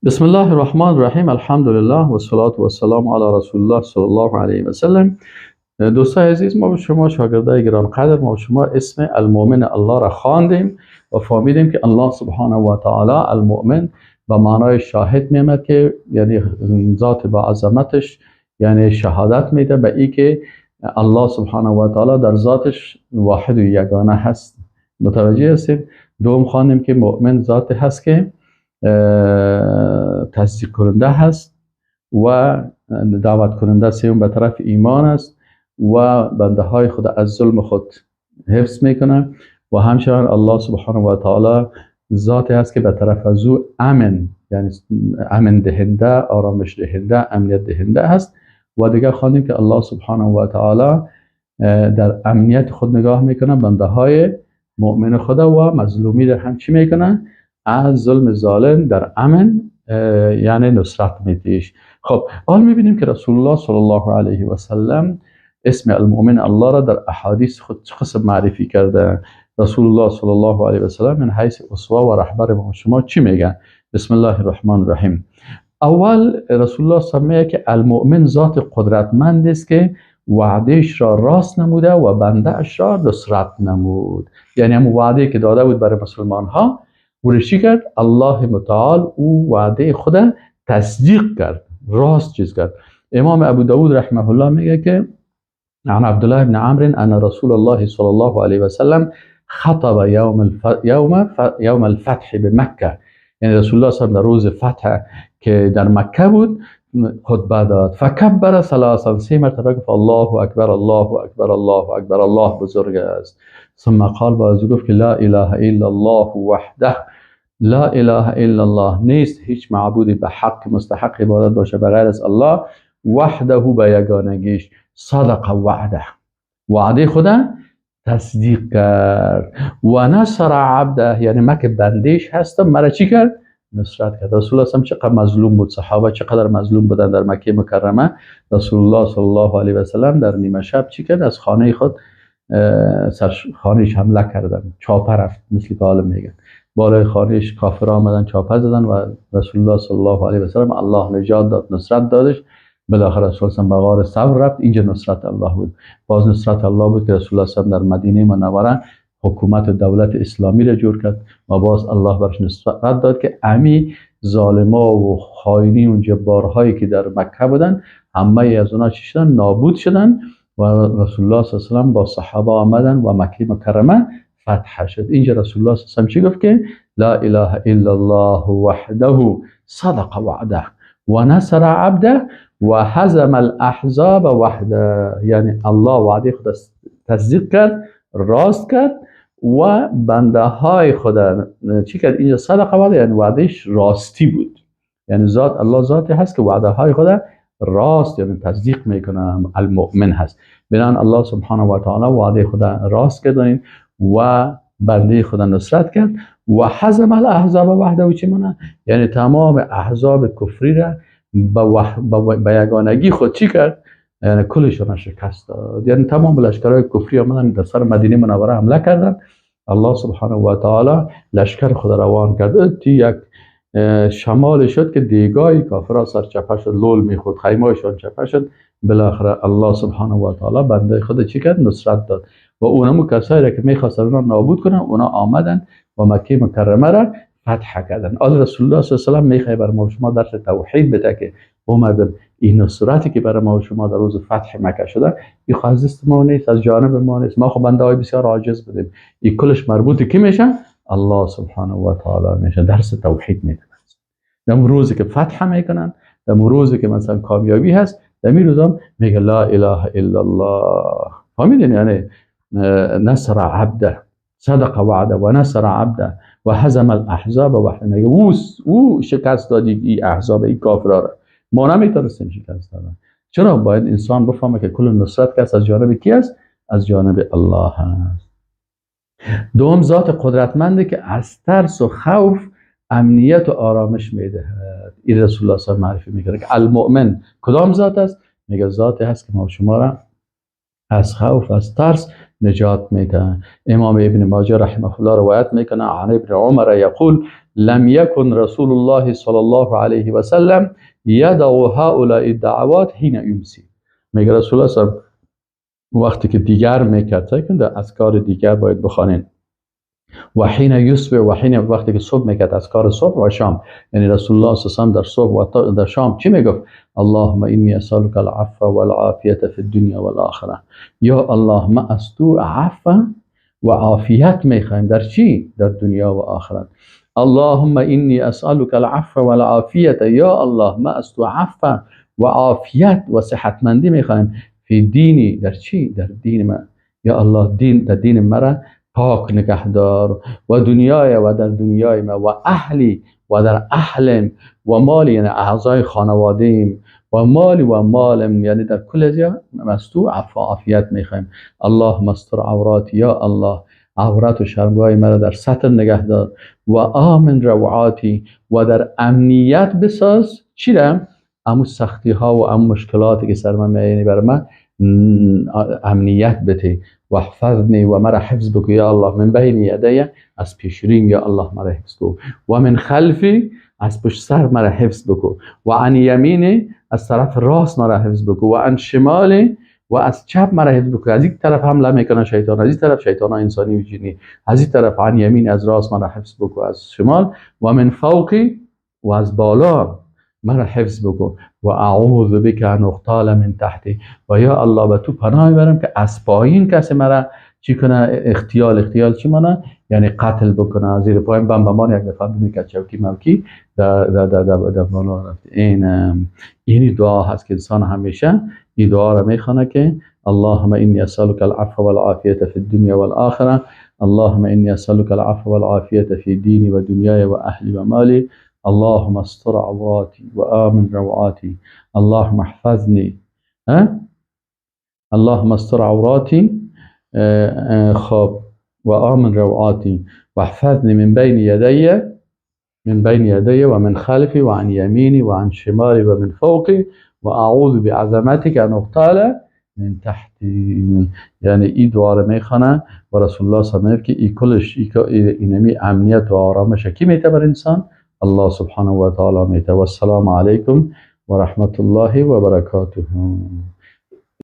بسم الله الرحمن الرحیم. الحمدلله و الصلاة و السلام علی رسول الله صلی الله علیه و سلم. دوستای عزیز، ما و شما، شاگردای گرانقدر، ما و شما اسم المؤمن الله را خواندیم و فهمیدیم که الله سبحانه و تعالی المؤمن به معنای شاهد میامد که یعنی ذات با عظمتش، یعنی شهادت میده به ای که الله سبحانه و تعالی در ذاتش واحد و یگانه هست. متوجه هستید؟ دوم خواندیم که مؤمن ذات هست که تصدیق کننده هست و دعوت کننده سیوم به طرف ایمان است و بنده های خود از ظلم خود حفظ میکنه و همچنان الله سبحانه و تعالی ذاتی هست که به طرف از او امن، یعنی امن دهنده، آرامش دهنده، امنیت دهنده هست. و دیگه خواندیم که الله سبحانه و تعالی در امنیت خود نگاه میکنه بنده های مؤمن خدا و مظلومی را هم چی میکنه؟ از ظلم ظالم در امن، یعنی نصرت میتیش. خب، حال میبینیم که رسول الله صلی الله علیه و سلم اسم المؤمن الله را در احادیث خود چه قسم معرفی کرده. رسول الله صلی الله علیه و سلم من حیث اسوه و رهبر ما شما چی میگن؟ بسم الله الرحمن الرحیم. اول رسول الله صلی الله علیه که المؤمن ذات قدرتمند است که وعدهش را راست نموده و بنده اش را نصرت نمود. یعنی همون وعده که داده بود برای مسلمان ها، او چی کرد؟ الله متعال او وعده خود تصدیق کرد، راست چیز کرد. امام ابو داود رحمه الله میگه که عن عبد الله بن عمرو ان رسول الله صلى الله عليه وسلم خطب يوم الفتح بمکه. یعنی رسول الله صلی در روز فتح که در مکه بود خطبه داد. فکبر ثلاثا، سه مرتبه گفت الله اکبر، الله اکبر، الله اکبر، الله بزرگ است. ثم قال، باز گفت که لا اله الا الله وحده. لا اله الا الله، نیست هیچ معبودی به حق مستحق عبادت باشه به غیر از الله. وحده، به یگانگیش. صدق وعده، وعده خدا تصدیق کرد. و نصر عبده، یعنی من که بندیش هستم، مرا چی کرد؟ نصرت کرد. رسول الله چقدر مظلوم بود، صحابه چقدر مظلوم بودن در مکه مکرمه. رسول الله صلی الله علیه و سلم در نیمه شب چی کرد؟ از خانه خود، سر خانهش حمله کردن، چاپه رفت، مثل که حالا میگن بالای خانهش کافر آمدن چاپه زدن و رسول الله صلی الله علیه و سلم الله نجات داد، نصرت دادش. بالاخره رسول الله به غار ثور رفت. اینجا نصرت الله بود. باز نصرت الله بود که رسول الله صلی در مدینه منوره حکومت و دولت اسلامی را جور کرد و باز الله برش نصرت داد که امی ظالما و خائنین و جبارهایی که در مکه بودن، همه از اونا چی شدن؟ نابود شدن و رسول الله صلی الله علیه و با صحابه آمدن و مکه مکرمه فتح شد. اینجا رسول الله صلی الله علیه و چی گفت؟ که لا اله الا الله وحده صدق وعده و نصر عبده و هزم الاحزاب وحده. یعنی الله وعده خود تصدیق کرد، راست کرد و بنده های خود چی کرد؟ اینجا صدق وعده، یعنی وعدهش راستی بود. یعنی ذات الله ذاتی هست که وعده های خود راست، یعنی تصدیق میکنه، المؤمن هست. بنان الله سبحانه و تعالی وعده خود راست کرد و بنده خود نصرت کرد. و هزم الاحزاب وحده چی معنی؟ یعنی تمام احزاب کفری را به یگانگی خود چی کرد؟ یعنی کلشون شکست داد. یعنی تمام لشکرهای کفری آمدن در سر مدینه منوره حمله کردن، الله سبحانه و تعالی لشکر خود روان کرد. یک شمال شد که دیگای کافرها سر چپه شد، لول میخورد، خیمه‌شان چپه شد. بالاخره الله سبحانه و تعالی بنده خود چی کرد؟ نصرت داد و اونمو کسایی را که میخواستن اونا نابود کنن، اونا آمدن و مکه مکرمه را فتح کردن. آل رسول الله صلی الله علیه و سلم میخواد بر ما شما درس توحید بده که او مردم، این نصرتی که برای ما و شما در روز فتح مکه شده، این خو از دست ما نیست، از جانب ما نیست. ما خب بنده های بسیار عاجز بودیم. این کلش مربوط کی میشه؟ الله سبحانه و تعالی میشه. درس توحید میده. در روزی که فتح میکنن، در روزی که مثلا کامیابی هست، در می روزم میگه لا اله الا الله. فهمیدین؟ یعنی نصر عبده، صدق وعده و نصر عبده و هزم الاحزاب وحده. میگه او شکست دادی این احزاب، این کافرا را ما نمیتونستیم شکست دادن. چرا؟ باید انسان بفهمه که کل نصرت که از جانب کی است؟ از جانب الله هست. دوم، ذات قدرتمنده که از ترس و خوف امنیت و آرامش میدهد. این رسول الله صلی معرفی میکنه که المؤمن کدام ذات است؟ میگه ذاتی هست که ما شما را از خوف، از ترس نجات میده. امام ابن ماجه رحمه الله روایت میکنه عن ابن عمر یقول لم يكن رسول الله صلى الله عليه وسلم يدع هؤلاء الدعوات حين يمسي. میگه رسول الله وقتی که دیگر میکرد، که در اذکار دیگر باید بخوانین، و حين يصبح و حين وقتی که صبح میکرد، اذکار صبح و شام. یعنی رسول الله صلی الله علیه و در صبح و در شام چی میگفت؟ اللهم إني أسألك العفو والعافية في الدنيا والآخرة. یا الله، ما از تو عفو و عافیت میخوایم. در چی؟ در دنیا و آخرت. اللهم إني أسألك العفو والعافية. یا الله، ما از تو عفو و عافیت و صحتمندی میخوایم. في ديني، در چی؟ در دین ما. یا الله، دین در دین مرا پاک نگهدار، و دنیای و در دنیای ما، و أهلي و در اهلم، و مالي یعنی اعضای خانواده‌ایم، و مالي و مالم، یعنی در کل ازیا از تو عفو و عافیت میخوایم. اللهم استر عوراتي، یا الله، عورت و شرمگاه مرا در ستر نگه دار، و آمن روعاتي و در امنیت بساز. چی را؟ امو سختی ها و امو مشکلاتی که سر من، یعنی برای من امنیت بده. و احفظني و مرا حفظ بکو یا الله، من بين يدي از پیشریم، یا الله مرا حفظ کو، و من خلفي از پشت سر مرا حفظ بکو، و عن يميني از طرف راست مرا حفظ بکو، و عن شمالي و از چپ مرا حفظ بکو. از یک طرف حمله میکنه شیطان، از این طرف شیطان انسانی و جنی. از این طرف عن يميني از راست مرا حفظ بکو، از شمال، و من فوقي و از بالا مرا حفظ بکو. و أعوذ بك أن أغتال من تحتي و یا الله، به تو پناه میبرم که از پایین کسی مرا چی کنه؟ اغتیال. اغتیال چی مانه؟ یعنی قتل بکنه. زیر پاین بم بمان یک دفعه ببینی که چوکی موکی در در در در, در بالا رفت. این دعا هست که انسان همیشه این دعا را میخوانه که اللهم إني أسألك العفو والعافية في الدنيا والآخرة، اللهم إني أسألك العفو والعافية في ديني ودنياي وأهلي ومالي، اللهم استر عوراتي وآمن روعاتي، اللهم احفظني، ها، اللهم استر عوراتي خب وآمن روعاتي واحفظني من بين يدي من بين يدي ومن خلفي وعن يميني وعن شمالي ومن فوقي وأعوذ بعظمتك أن أغتال من تحتي. یعنی این دعا رو میخوانه و رسول الله صلی الله علیه و که ای کلش اینمی امنیت و آرامش کی میته بر انسان؟ الله سبحانه و تعالی میته. و السلام علیکم و رحمت الله و برکاته.